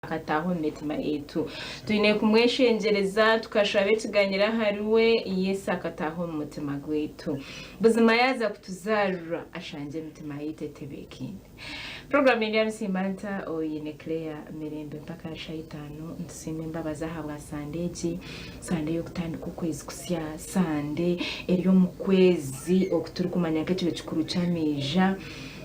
Akataaha omu mitima yaitu. Twine kumweshengyereza tukashaba ekiganyiro ahari we. Yesu akataaha omu mutima gwaitu. Buzima yaaza kutuzaarira ashangye emitima yaitu etebeekaine. Puroguraamu eri Nsiima Nta oine Claire Mirembe mpaka aha shaaha itaano. Nitusiima embabazi ahabwa Sande egi, Sande ey'okutandika okwezi kusya, Sande eri omu kwezi oku turikumanya nk'ekiro kikuru ky'amaija.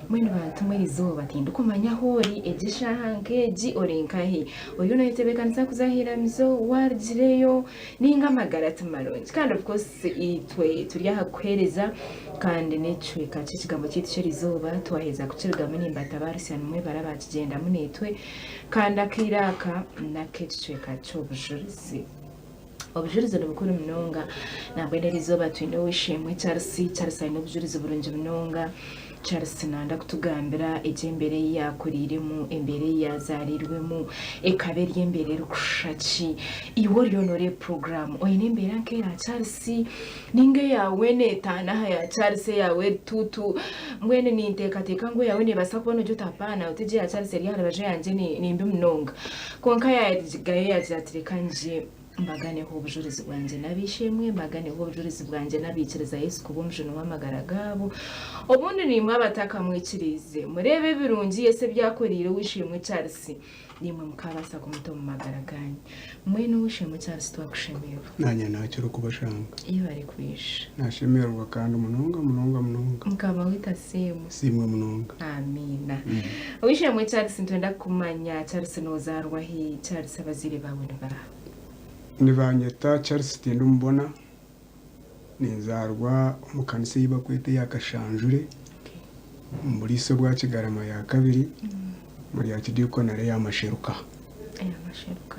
Mbwenu bantu mwe erizooba tindikumanya ahu ori, egi eshaaha nk'egi ori nkahi? Oriyo noyetebeekanisa kuza aha iramizo, waarugireyo ninga amagara ti marungi? Kandi of course itwe turi aha kukuheereza kandi n'ekicweka ky'ekigambo kyaitu ky'erizooba twaheza kukirugamu nimbatabaarusya nimwe barabakigyendamu naitwe kandi akaire aka n'ak'ekicweka ky'obujurizi. Obujurizi ni bukuru munonga. Nambwenu eri izooba twine ow'eishe-emwe Charles. Charles aine obujurizi burungi munonga. Charles nayenda kutugambira egyo embeera ei yaakuriiremu, embeera ei yaazaariirwemu ekaba eri embeera erikushusha ki. Iwe oriyo nooreeba puroguraamu oine embeera nk'eya Charles nainga eyaawe neetaana aha ya Charles eyaawe eri tuutu? Mbwenu ninteekateeka ngu eyaawe neebaasa kuba noogira oti apaana oti egyo eya Charles eri aha rubaju eyangye ni mbi munonga. Kwonka yaarugayo yaagira ati, Reka ngye mbaganeho obujurizi bwangye n'ab'eishe-emwe, mbaganeho obujurizi bwangye n'abaikiriza Yesu kuba Omujuni w'amagara gaabo. Obundi naimwe abatakamwikiriize, mureebe ebirungi Yesu ebi akoreire ow'eishe-emwe Charles, naimwe mukaabaasa kumuta omu magara gaanyu. Mbwenu ow'eishe-emwe Charles twakushemererwa. Naanye naakira okubashanga. Yebare kwija. Naashemererwa kandi munonga munonga munonga. Mukama waitu asiimwe. Asiimwe munonga. Amiina. Ow'eishe-emwe Charles nitwenda kukumanya. Charles nozaarwa hi? Charles abazaire baawe ni baaha? Nibanyeta Charles Tindimubona. Ninzaarwa omu kanisa ei bakweta eya Kashanjure omu buriisa obwa Kigarama ya kabiri omuri Arkidiikonare eya Masheruka. Eya Masheruka.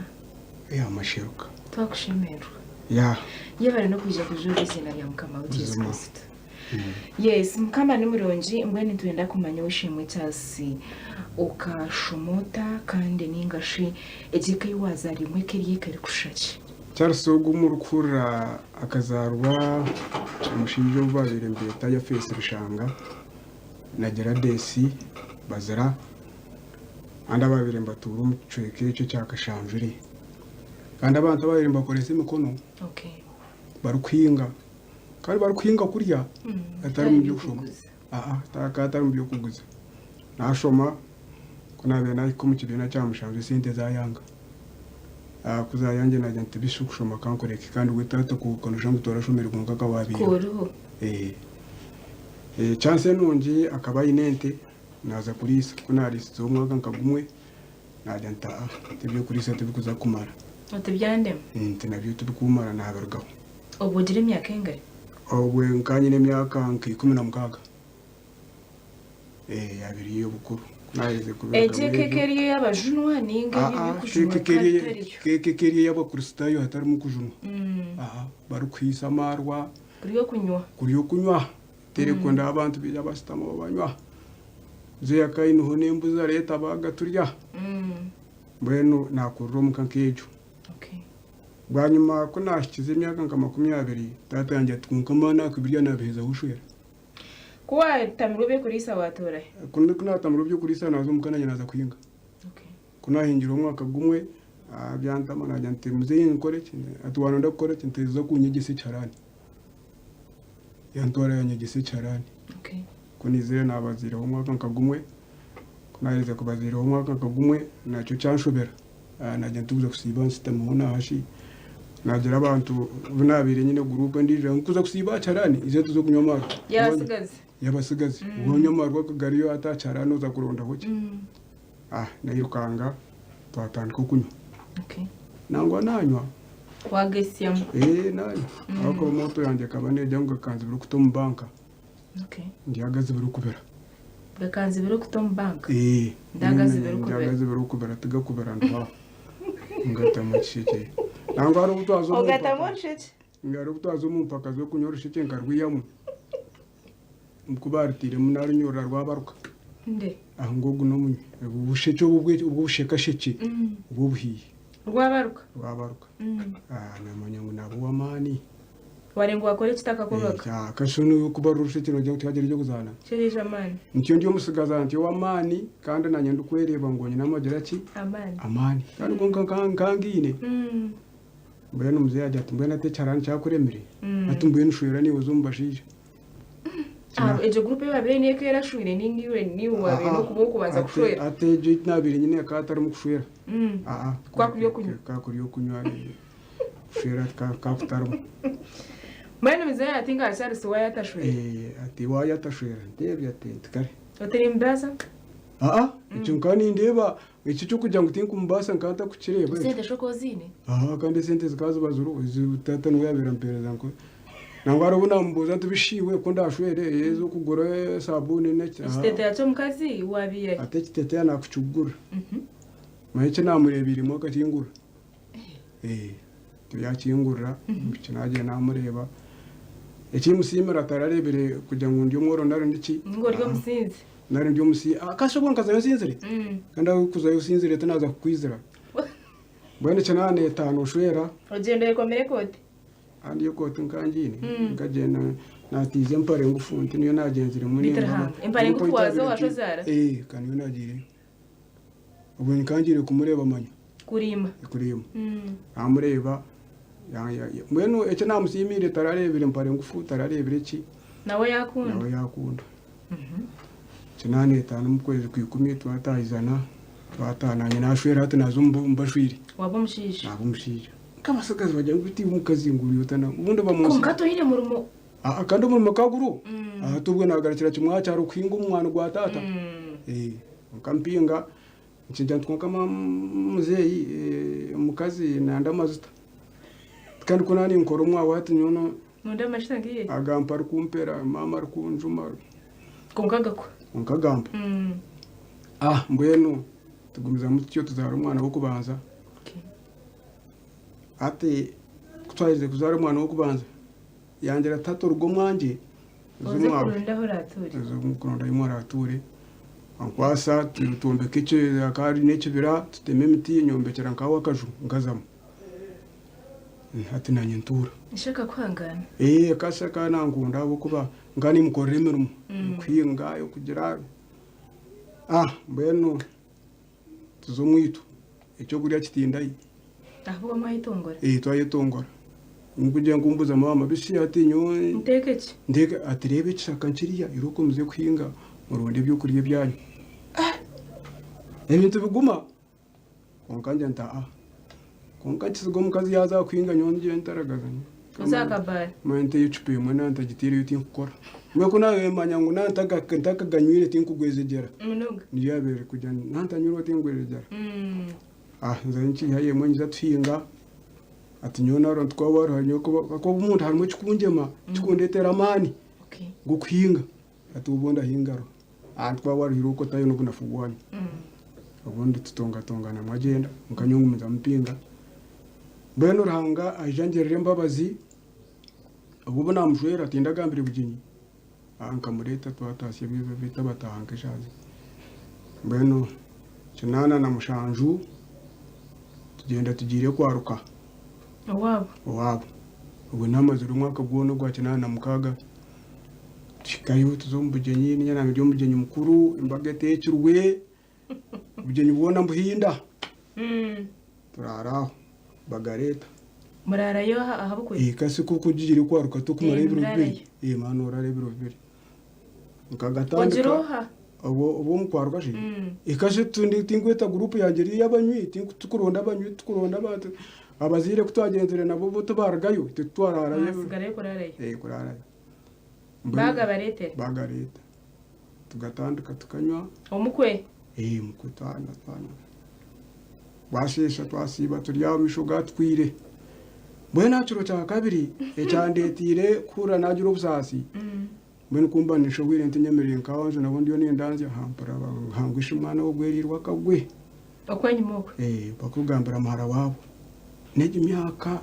Eya Masheruka. Twakushemererwa. Ya. Yebare n'okwija kujurira eiziina rya Mukama waitu Yesu Buzima. Kristo. Yes, Mukama ni murungi, mbwenu nitwenda kumanya ow'eishe-emwe Charles, okashoma ota kandi ninga shi egyo eka ei waazaariiremu eka eri eka erikushusha ki? Charles ogu murikuhurira akazaarwa omushaija ou baabaire nibeeta Yafeesi Rushanga na Giladesi Bazira kandi abaabaire nibatuura omu kicweka ekyo ekya Kashanjure. Kandi abantu abaabaire nibakoresa emikono barikuhinga. Kandi barikuhinga kurya atari mu by'okushoma. Aa akaba atari mu by'okuguza. Naashoma ku naabaire naahika omu kibiina kya mushanju esente zaayanga. Ku zaayangire naagira nti bishi okushoma ka nkureke kandi we taata kwonka nooshusha ngu torashomire kwonka akaba abaireho. Kuriho. Chance enungi akaba aine ente naaza kuriisa. Ku naariisizeho omwaka nka gumwe naagira nti aa eby'okuriisa tibikuza kumara. Oti byandema. Nti nabyo tibikumara naabirugaho. Obwo ogira emyaka engahi? Obwe nkaba nyine emyaka nka 16. Yaaba eri ey'obukuru. Ku naaherize kubirugamu Egyo eka ebyo. eka eri ey'abajunwa nainga eri Aa, ey'okujunwa eka eri ekaba etariyo? eka eka eri ey'Abakristaayo hatarimu kujunwa. Aa, barikuhiisa amaarwa. Kuri okunywa. Kuri okunywa. Tereko nda abantu baija bashutama banywa. Mzee akaineho n'embuzi areeta baaga turya. Mbwenu naakurira omuka nk'egyo. Bwanyima ku naahikize emyaka nka 20, taata yangye ati, Kwonka maani aka birya naabihezaho oshwera. Ku waatamirwe eby'okuriisa waatoora hi? Ku naatamirwe eby'okuriisa naaza omuka naanye naaza kuhinga. Ku naahingire omwaka gumwe, byantama naagira nti muzeeyi nkore ki? Ati waanonda kukora ki? Nti za kunyegyesa ekiharaani. Yantwara yanyegyesa ekiharaani. Ku naizire naabaziireho omwaka nka gumwe, ku naaherize kubaziiraho omwaka nka gumwe nakyo kyanshobera. Naagira nti kuza kusiiba nshutamiho nahashi, naagira abantu bu naabaire nyine guruupu endiijo ngu kuza kusiiba aha kiharani ija tuze kunywa amaarwa. Y'abatsigazi. Y'abatsigazi. Wanywa amaarwa gariyo hati aha kiharani oza kurondaho ki? Nairukanga twatandika okunywa. Nangwa nanywa. Wagesyamu. Ee nanywa. Ahabw'okuba moto yangye ekaba neegira ngu gakanzibira okuta omu banka. Ndyagazibira okubira. Gakanzibira okuta omu banka? Ee. Ndagazibira okubira. Ndyagazibira okubira tigakubira nduha. Ngatamu ekishekye. Nangwa hariho obu twaza omu Ogatamu mpaka. orushekye? Hariho obu twaza omu mpaka z'okunywa orushekye nkarwihamu. Ku baarutairemu narunyurura rwabaruka. Nde? Aho ngu ogu n'omunywi. Obushekye obu obushekashekye obu obuhiihe. Rwabaruka? Rwabaruka. Namanya ngu naaba ow'amaani. Ware ngu wakora ekitakakorwaga. Akashoni kubarura orushekye nogira ngu tihagira eby'okuzaana. Kiriija amaani. Ntyo ndi omutsigazi ntyo ow'amaani kandi naanye ndikwereeba ngu nyine amagira ki? Amaani. Amaani. Kandi kwonka nka ngaine. Mbwenu muzeeyi agira ati mbwenu hati ekiharani kyakuremire? Hati mbwenu shwera naiwe oze omu bashaija. Egyo guruupu ei waabaire oine eka erashwire nainga iwe niiwe waabaire n'okuba ow'okubanza kushwera? Hati egyo ei naabaire nyine ekaba etarimu kushwera. Kukaba kuri okunywa? Kukaba kuri okunywa. Kushwera kukaba kutarimu. Mbwenu muzeeyi ati nka Charles waayo atashwera? Ati waayo atashwera. Nteebya ati nti kare. Otarimubaasa? Aa, ekyo nkaba nindeeba ekyo eky'okugira ngu tinkumubaasa nkaba ntakukireeba ekyo. Esente shi okaba oziine? Aa, kandi esente zikaba ziba ziriho, ezi taata niwe yaabaire ampeereza nko nangwa hariho obu naamubuuza nti bishi iwe ku ndaashwere ez'okugura esabuuni n'eki? Aa. Ekiteteeya ky'omukazi waabiihahi? Ati ekiteteeya naakukigura. Manya eki naamureebeiremu akakingura. Ee, yakingurira, eki naagiire naamureeba. Ekimusiimira tarareebire kugira ngu ndi omworo nari ndi ki. Ninga ori omusinzi. Nari ndi omusinzi. Akasha obwo nkazayo nsinzire? Kandi ahu kuzayo osinzire tinaaza kukwizira. Mbwenu kinaana etaano oshwera. Ogyenda oyekomire ekooti? Kandi ekooti nka ngiine, nkagyenda naatiiza empare ngufu nti niyo naagyenziremu Beitu Ruhanga, empare ngufu waaza owa shozaara? Ee, ka niyo naagiireyo. Obwo nkaba ngiire kumureeba manya. Kuriima. Kuriima. Namureeba, mbwenu eki namusiimiire tarareebire mpare ngufu, tarareebire ki. Nawe yaakunda. Nawe yaakunda. Kinaana etaano omu kwezi kwa ikumi twataahizana, twataaha naanye naashwera hati naaza omu bashwire. Waaba omushaija. Naaba omushaija. Nk'abatsigazi bagira ngu beitu iwe omukazi ngu ori ota obundi bamunsi. Kwonka toine murimo. Kandi omurimo ka guriho. Hati obwo naagarukira kimwe aha kyaro kuhinga omu mwani gwa taata. Kwonka mpinga, nikigira nti kwonka muzeeyi omukazi nayenda amajuta. Kandi ku naaba ninkora omwawe hati nyowe Noyenda amajuta nkaihe? Agampa arikumpera, maama arikunjuma. Kwonka agakuha? Kwonka agampa. Mbwenu tugumizamu tutyo tuzaara omwana w'okubanza. Hati ku twaherize kuzaara omwana w'okubanza, yangira ati hati oruga omwangye oze kuronda ahu oraatuure. Oze kuronda ahu oraatuure. Ankwasa twombeka hakaba hariyo n'ekibira tutema emiti nyombekyera nkawe akaju nkazamu. Hati naanye ntuura. Ishe akakuhangaana? Ee, eka akaba nankunda ahabw'okuba nkaba nimukorera emirimo y'okuhinga, y'okugira. Mbwenu tuza omwaitu ekyokurya kitindayo. Ahabw'okuba mwayetongora? Ee, twayetongora. Nkugira ngu mbuza maama bishi hati nyowe. Nteeke ki? Nteeke ati reeba ekishaka nkiriya irooko muze kuhinga muronde ebyokurya ebyanyu. Eh! Ebintu biguma. Kwonka ngira nti aa. Kwonka nkisiga omukazi yaaza kuhinga nyowe ngiye ntaragaza. Oze aha kabaara. Manya nteyo ecupa emwe na ntagiteireyo tinkukora. Mbwenu ku naamanya ngu na ntakaganywire tinkugwejegyera. Munonga. Niyo yaabaire kugira ngu na ntanywireho tingwejegyera. Ah, nzayo nkiihayo emwe ngiza tuhinga. Ati nyowe naroora nti ku waaba nyowe ahakuba omunda harimu ekikungyema ekikundeetera amaani g'okuhinga. Ati obu ndahingaro. Ah nti ku waaba waruhire okotayo n'obunafu bwanyu. Obundi tutongatongana mwagyenda kwonka nyowe ngumizamu mpinga. Mbwenu Ruhanga aija angirira embabazi, obu obu naamushwera tindagambire bugyenyi. Ah nkamureeta twataasya ebi abataaha nk'eshaaha mbwenu 87 tugyenda tugiire kwaruka. Owaabo? Owaabo. Obwo naamazire omwaka gwona ogwa 86. Tuhikayo tuza omu bugyenyi, niinye naaba ndi omugyenyi mukuru, embaga eteekirwe, obugyenyi bwona mbuhinda. Turaara aho, bagareeta. Muraarayo aha bukwe? Ee, kasi ku kugiire kwaruka tokumarayo ebiro bibiri. Ee, mara noorara ebiro bibiri. Nkagatandika. Ogira oha? Obwo omu kwaruka shi? Ee, kasi tinkweta guruupu yangye eri ey'abanywi, tikuronda abanywi, tikuronda abantu. Abazaire ku twagyenzire nabo bo tibarugayo, itwe titwaraarayo. Mwasigarayo kuraarayo? Ee, kuraarayo. Baagabareetera? Baagareeta. Tugatandika tukanywa. Omukwe? Ee, omukwe twanywa twanywa. Bwasheesha twasiiba turi aho amaisho gaatukwire. Mbwenu aha kiro kya kabiri ekyandeeteire kuhurira naagira obusaasi, mbwenu ku mba ninshohwire nti nyemereire nk'aha nabwo ndiyo nindanzya, mpurira bangwisa omwana w'ogwereirwe akagwe. Okwenyima okwe? Ee, bakugambira muhara waabo. N'egi myaka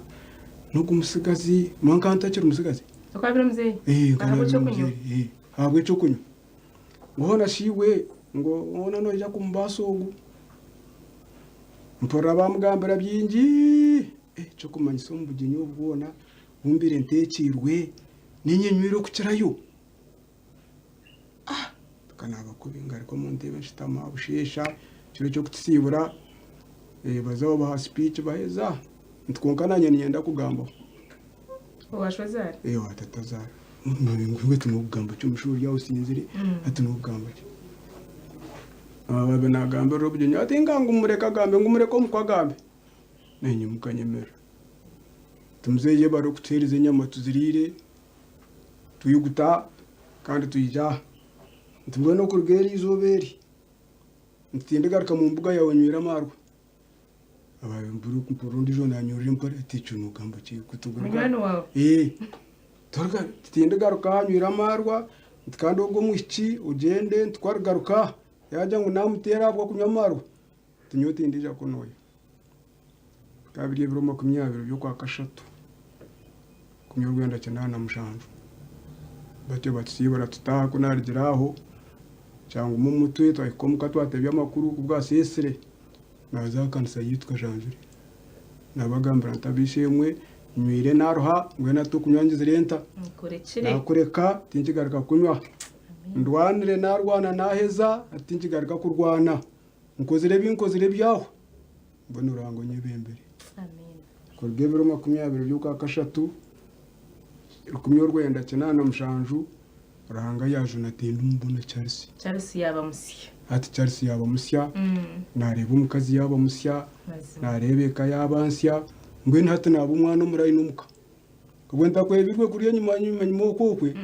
n'ogu mutsigazi, manya nkaba ntakiri mutsigazi. Okaba ori omuzeeyi? Ee, nkaba ndi Ahabw'eky'okunywa? omuzeeyi. Ee, ahabw'eky'okunywa. Ngu hoona shi iwe, ngu hoona noija kumubaasa ogu. Mpurira bamugambira bingi. Eky'okumanyisa omu bugyenyi obu bwona. Obu mbaire nteekiirwe, niinye nywire okukirayo. Ah! Tukanaaba kubi ngaruka omu nteebe nshutama busheesha, ekiro ky'okutusiibura, baza baha sipiiki baheza, nti kwonka naanye niinyenda kugambaho. Owa shozaara? Ee, owa tatazaara. Ngu ati n'okugamba ki omushaija ori aho osinzire, ati n'okugamba ki? Baaba naagambirira obugyenyi ati nga ngu mureke agambe, ngu mureke omukwe agambe. Nainye mukanyemerera. Ati muzeeyi yebare okutuheereza enyama tuziriire, twiguta kandi twija aha. Nti mbwenu okuruga eri izooba eri, nti tindigaruka mu mbuga yaawe nywire amaarwa. Abaye mpurira ondiijo naanyurira empare ati ekyo noogamba ki? Munywani waawe? Ee. Toruga tindigaruka aha nywire amaarwa, nti kandi ogwo omwishiki ogyende nti ku arigaruka aha yaagira ngu naamuteera ahabw'okunywa amaarwa, nti nyowe tindiija kunooya. Bikaba biri ebiro 20 by'Okwakashatu, 1987. Batyo batusiibura tutaaha ku naarugire aho, kyanguma omu mutwe twahika omuka twatebya amakuru ku bwaseesire, naaza aha kanisa yaitu Kajanjure. Naabagambira nti, Ab'eishe-emwe, nywire naaruha, mbwenu hati okunywa ngizire nta? Naakureka, tinkigaruka kunywa. Ndwanire naarwana naaheza, hati tinkigaruka kurwana. Nkozire ebi nkozire byahwa, mbwenu Ruhanga onyebembere. Kuruga ebiro 20 by'Okwakashatu, 1987, Ruhanga yaajuna tindimubona Charles. Charles yaaba musya. Hati Charles yaaba musya, naareeba omukazi yaaba musya, naareeba eka yaaba nsya, mbwenu hati naaba omwana omurayi n'omuka. Obwe ntakwebirwe kuri enyima enyima okwo okwe,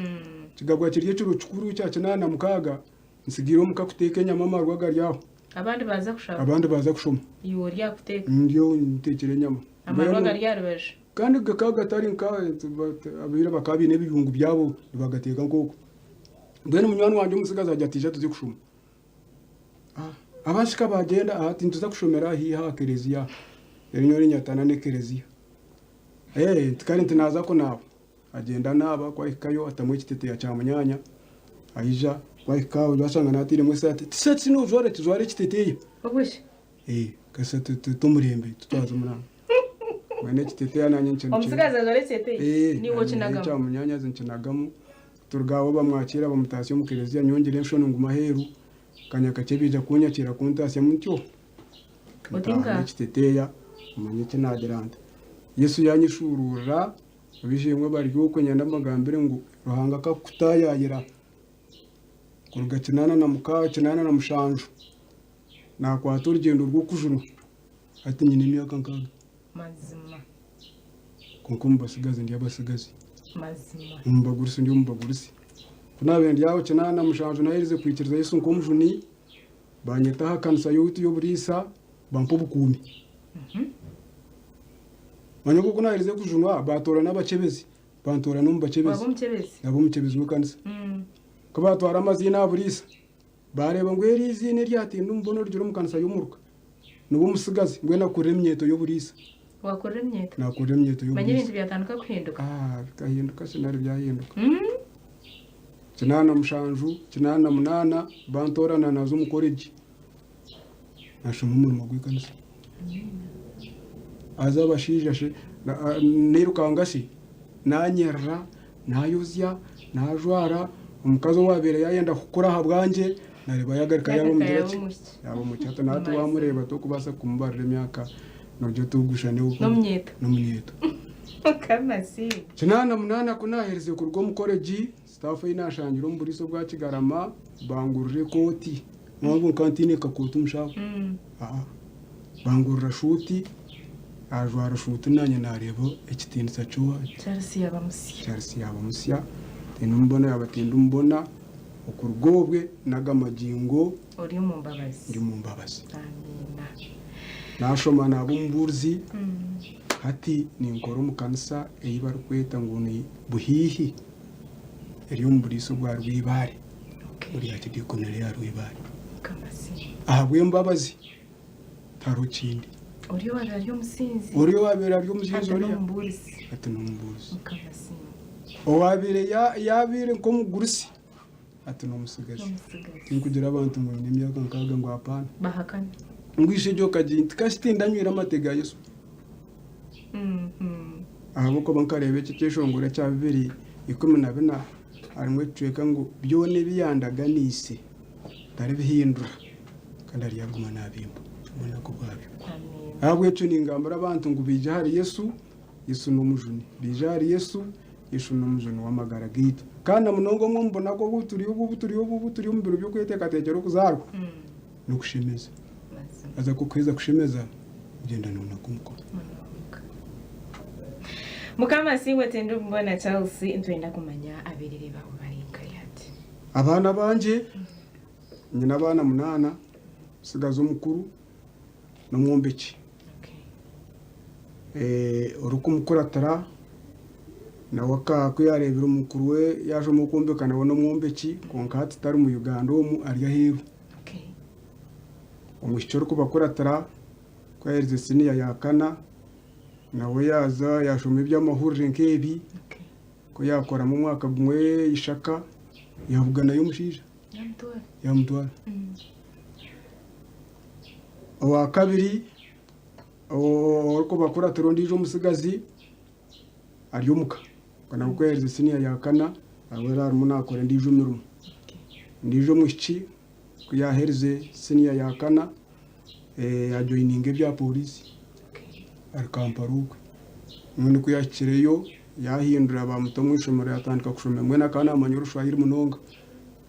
kigabwa kiri ekiro kikuru kya 86, Ntsigaire omuka kuteeka enyama amarwa gari aho. Abandi baaza kushaba. Abandi baaza kushoma. Iwe ori aha kuteeka. Ndi aho nteekire enyama. Amarwa gari aha rubaju. Kandi gakaba gatari nka abaire bakaba baine ebiyungu byabo nibagateeka nk'okwo. Mbwenu munywani wangye omutsigazi agira ati ija tuze kushoma. Abashika baagyenda ati nituza kushomera haihi aha kereziya. Reero nyowe niinyatana n'ekereziya. Nti kare nti naaza kunaaba. Agyenda anaaba, ku ahikayo atamu ekiteteeya kya munyaanya, aija, ku ahika aho ashanga naatairemu esaati, ati esaati si noojwara ati jwara ekiteteeya. Obwo shi? Ee, kasha t'omurembe tutwaze omunanga. Mbwenu ekiteteeya naanye nkinukire. Omutsigazi ajwara ekiteteeya? Ee, Naiwe okinagamu? ekya munyaanya nkinagamu, turuga aho bamwakiira bamutaasya omu kereziya, nyowe ngira enshoni nguma aheeru, akanya kakye baija kuunyakira kuntaasyamu ntyo. Oti Ntaaha nka? n'ekiteteeya, omanye eki naagira nta. Yesu yaanyeshuuruurira. Ab'eishe-emwe bari okwo nyenda mbagambire ngu Ruhanga akakutaayaayira kuruga 86, 87 naakwata orugyendo rw'okujunwa hati nyine emyaka nkaaga. Mazima. Kwonka omu batsigazi ndi abatsigazi. Mazima. Omu bagurusi ndi omu bagurusi. Ku naabaire ndi aho 87 naaherize kwikiriza Yesu nk'omujuni, baanyeta aha kanisa y'owaitu y'oburiisa bampa obukuumi. Manya obu ku naaherize kujunwa, baatoorana abakyebezi, bantoorana omu bakyebezi. Waaba omukyebezi? Naaba omukyebezi w'ekanisa. Ku baatwara amaziina aha buriisa, baareeba ngu eri eiziina eryatinda omubono origira omu kanisa y'omuruka, niwe omutsigazi, mbwenu akurira eminyeeto y'oburiisa. Waakurira eminyeeto? Naakurira eminyeeto Manya y'oburiisa. ebintu byatandika kuhinduka. Ah, bikahinduka shi nari byahinduka. 87, 88, bantoorana naaza omu koregi. Naashoma omurimo gw'ekanisa. Haza abashaija shi nairukanga shi nanyerera, nayozya, najwara, omukazi owaabaire yaayenda kukura ahabwangye nareeba yaagaruka yaaba omugira ki? Yaaba omwishiki. Hati na hati waamureeba torikubaasa kumubarira emyaka noogira oti ogu shana N'omunyeeto. N'omunyeeto. 88 ku naaherize kuruga omu koregi, sitaafu ei naashangire omu buriisa obwa Kigarama bangurira ekooti. Ngu nkaba ntaine kakooti omushaho. Aa bangurira shuuti, naajwara shuuti naanye naareeba ekitiinisa ky'owa Charles yaaba musya. Charles yaaba musya, tindimubona yaaba tindimubona, okuruga obwe n'aga magingo Ori omu mbabazi. ndi omu mbabazi. Amiina. Naashoma naaba omubuurizi, hati ninkora omu kanisa ei barikweta ngu ni Buhiihi eri omu buriisa obwa Rwibaare. Buri akidiikonere ya Rwibaare. Ahabw'embabazi tihariho kindi. Oriya owaabaire ari omusinzi. Oriya owaabaire ari omusinzi oriya. Hati n'omubuurizi. Owaabaire yaabaire nk'omugurusi hati n'omutsigazi. Tinkugira abantu ngu nyine emyaka nkaaga ngu apaana. Bahakana. Ngu ishegye okagira nti kashi tindanywire amate ga Yesu. Ahabw'okuba nkareeba eki ekyeshongoro ekya 2014 harimu ekicweka ngu byona ebi yandaganiise taribihindura kandi aryaguma naabimpa omu bunaku bwabyo. Ahabw'ekyo ningambira abantu ngu baije ahari Yesu, Yesu n'omujuni. Baije ahari Yesu, Yesu n'omujuni w'amagara gaitu. Kandi na munonga omu omu bunaku obu turi obu obu turi obu obu turi omu biro by'okweteekateekyera okuzaarwa, n'okushemeza. Haza ku okuheza kushemeza, ogyenda noonaga omukono. Mukama asiimwe Tindikubona Charles nitwenda kumanya abeerere baawe bari nkahi hati? Abaana bangye, nyine abaana munaana, omutsigazi omukuru n'omwombeki. Orikumukuratira nawe ku yaareebire mukuru we yaashoma okwombeka nawe n'omwombeki kwonka hati tari mu Uganda omu ari aheeru. Omwishiki orikubakuratira ku yaaherize siniya ya kana nawe yaaza yaashoma eby'amahurire nk'ebi, ku yaakoramu omwaka gumwe ishaka yaabuganayo omushaija yaamutwara. Owaakabiri orikubakuratira ondiijo omutsigazi ari omuka nawe ku yaaherize siniya ya kana nawe arimu naakora endiijo mirimo. Ondiijo omwishiki ku yaaherize siniya ya kana yaajoyininga ebya pooriisi ari Kampala okwe. Mbwenu ku yaahikireyo yaahindura baamuta omu ishomero yaatandika kushoma mbwenu akaba naamanya Orushwahiri munonga.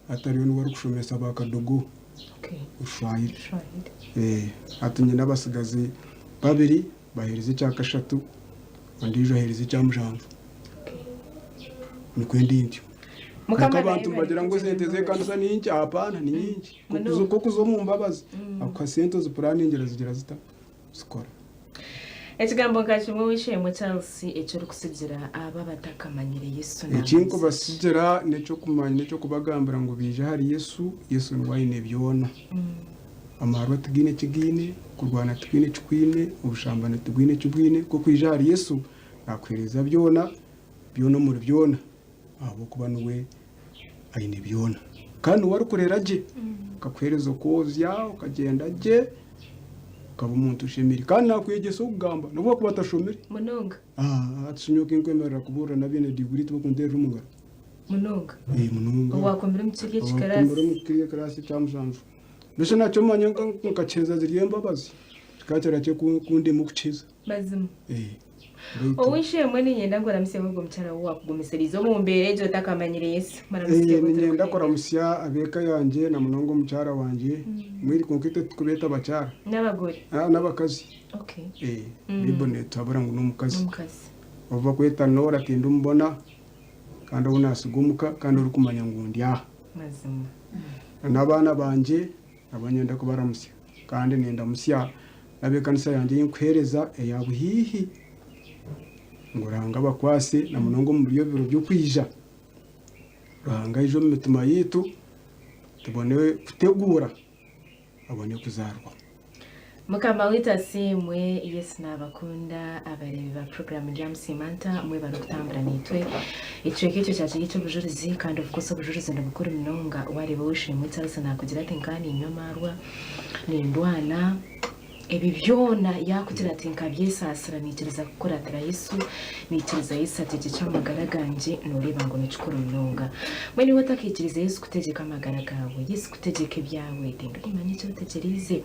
Hati ariyo niwe arikushomesa ba kadogo Orushwahiri. Hati nyine abatsigazi babiri baheerize ekya kashatu ondiijo aheerize ekya mushanju. Nikwo ndi ntyo. Kwonka abantu nibagira ngu esente z'ekanisa ni nkye, hapana ni nyingi. Nk'okuza omu mbabazi, akuha sente ozipuraningira zigira zita? Zikora. Ekigambo nka kimwe ow'eishe-emwe Charles eki orikutsigira abo abatakamanyire Yesu Eki naamanyiso ki? nkubatsigira n'eky'okumanya n'eky'okubagambira ngu baije ahari Yesu, Yesu niwe aine byona. Amaarwa tigaine eki gaine, okurwana tikwine eki kwine, obushambani tibwine eki bwine, ku okwija ahari Yesu naakuheereza byona, byona omuri byona ahabw'okuba niwe aine byona. Kandi niwe arikurera gye, akakuheereza okwozya, okagyenda gye, okaba omuntu oshemeire. Kandi naakwegyesa okugamba n'obu waakuba otashomire. Munonga. Hati shi nyowe kinkwemerera kubuurira n'abaine diguri tibakunteerera omu ngaro. Munonga. Munonga. Owaakomire omu kiri eki kiraasi. Owaakomire omu kiri ekiraasi ekya mushanju. Mbwenu shi nakyo manya nkakiheza ziri embabazi, kikaba kirakye kundema okukiheza. Mazima. Ow'eishe-emwe niinyenda ngu oramutsyeho ogwo mukyara ou waakugumisiriize omu mbeera egyo otakamanyire Yesu. Muramutsye Niinyenda kuramutsya ab'eka yangye na munonga omukyara wangye. Mbwenu kwonka itwe titukubeeta bakyara. N'abagore. N'abakazi. Baiburi neetuhabura ngu n'omukazi. Ou bakweta Nora tindimubona kandi ou naatsiga omuka kandi orikumanya ngu ndi aha. N'abaana bangye nabo niinyenda kubaramutsya kandi nindamutsya n'ab'ekanisa yangye ei nkuheereza eya buhiihi ngu Ruhanga abakwatse na munonga omu buri ebiro by'okwija. Ruhanga aije omu mitima yaitu tubone kuteguura abone kuzaarwa. Mukama waitu asiimwe, Yesu nabakunda abareebi ba puroguraamu Ndyamusiima Nta mwebare okutambura naitwe. Ekicweka ekyo kyakiri eky'obujurizi kandi of course obujurizi nibukuru munonga wareeba ow'eishe-emwe Charles nakugira ati nkaba niinywa amaarwa, nindwana, ebi byona yaakugira ati nkabyesaasira naikiriza kukuratira Yesu, naikiriza Yesu ategyekye amagara gangye nooreeba ngu nikikuru munonga. Mbwenu iwe otakaikiriza Yesu kutegyeka amagara gaawe, Yesu kutegyeka ebyawe, tindikumanya eki otegyereize.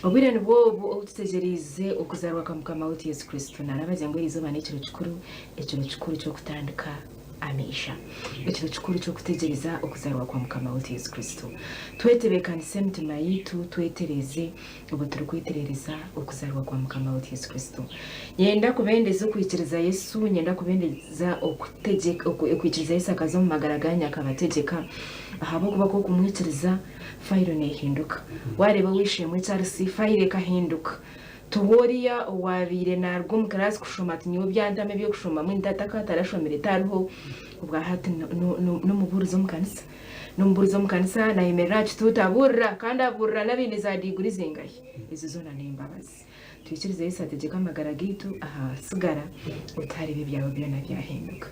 Obwire nibwo obu obu tutegyereize okuzaarwa kwa Mukama waitu Yesu Kristo. Naarabagira ngu eriizooba n'ekiro kikuru, ekiro kikuru ky'okutandika amaisha, ekiro kikuru ky'okutegyereza okuzaarwa kwa Mukama waitu Yesu Kristo. Twetebeekanise emitima yaitu, twetereeze obu turikweterereza okuzaarwa kwa Mukama waitu Yesu Kristo. Nyenda kubendeza okwikiriza Yesu, nyenda kubendeza okutegyeka, okwikiriza Yesu akaza omu magara gaanyu akabategyeka, ahabw'okuba ku okumwikiriza, fayiro neehinduka. Waareeba ow'eishe-emwe Charles, fayiro ekahinduka. Tiwe oriya owaabaire naaruga omu kiraasi kushoma ati nyowe byantama eby'okushoma, mbwenu taata akaba atarashomire tariho, obwa hati n'omubuurizi omu kanisa. N'omubuurizi omu kanisa naayemerera aha kituuti abuurira kandi abuurira n'abaine za diiguri zingahi? Ezo zoona n'embabazi. Twikirize Yesu ategyeke amagara gaitu ahasigara otareeba ebyawe byona byahinduka.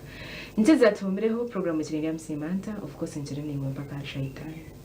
Nkiza tuhumireho puroguramu ekiri Ndyamusiima Nta, of course nkiri naiwe mpaka ahari shaaha itaano.